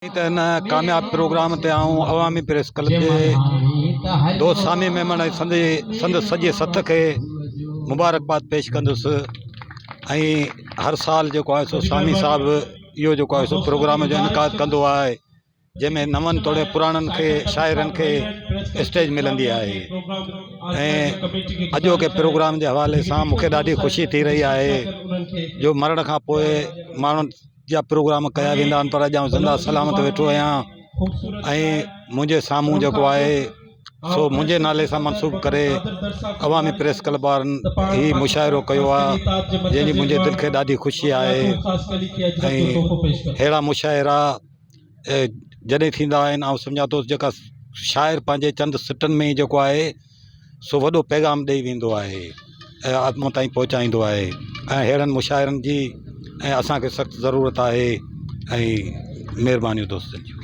ته هن ڪامياب پروگرام تي آئون عوامي پريس ڪلب جي دوست سامي ميمڻ ۽ سندي سندس سڄي سٿ کي مبارڪباد پيش ڪندس ۽ هر سال جيڪو آهي سو سامي صاحب اهو جيڪو آهي سو پروگرام جو انعقاد ڪندو آهي جنهن ۾ نون توڙي پراڻن کي شاعرن کي اسٽيج ملندي آهي ۽ اڄوڪي پروگرام جي حوالي سان مونکي ڏاڍي خوشي ٿي رهي آهي جو مرڻ کان پوء ماڻهن جا پروگرام ڪيا ويندا آهن پر اڄ آئون زنده سلامت ويٺو آهيان ۽ منهنجي سامهون جيڪو آهي سو منهنجي نالي سان منسوب ڪري عوامي پريس ڪلب وارن هي مشاعرو ڪيو آهي جنهن جي منهنجي دل کي ڏاڍي خوشي آهي ۽ اهڙا مشاعرا جڏهن ٿيندا آهن آئون سمجهان ٿو جيڪا شاعر پنهنجي چند سٽن ۾ جيڪو آهي سو وڏو پيغام ڏئي ويندو آهي ۽ آتما تائين پهچائيندو آهي ۽ اهڙن مشاعرن جي ۽ اسان کي سخت ضرورت آهي ۽ مهربانيون دوستن جون.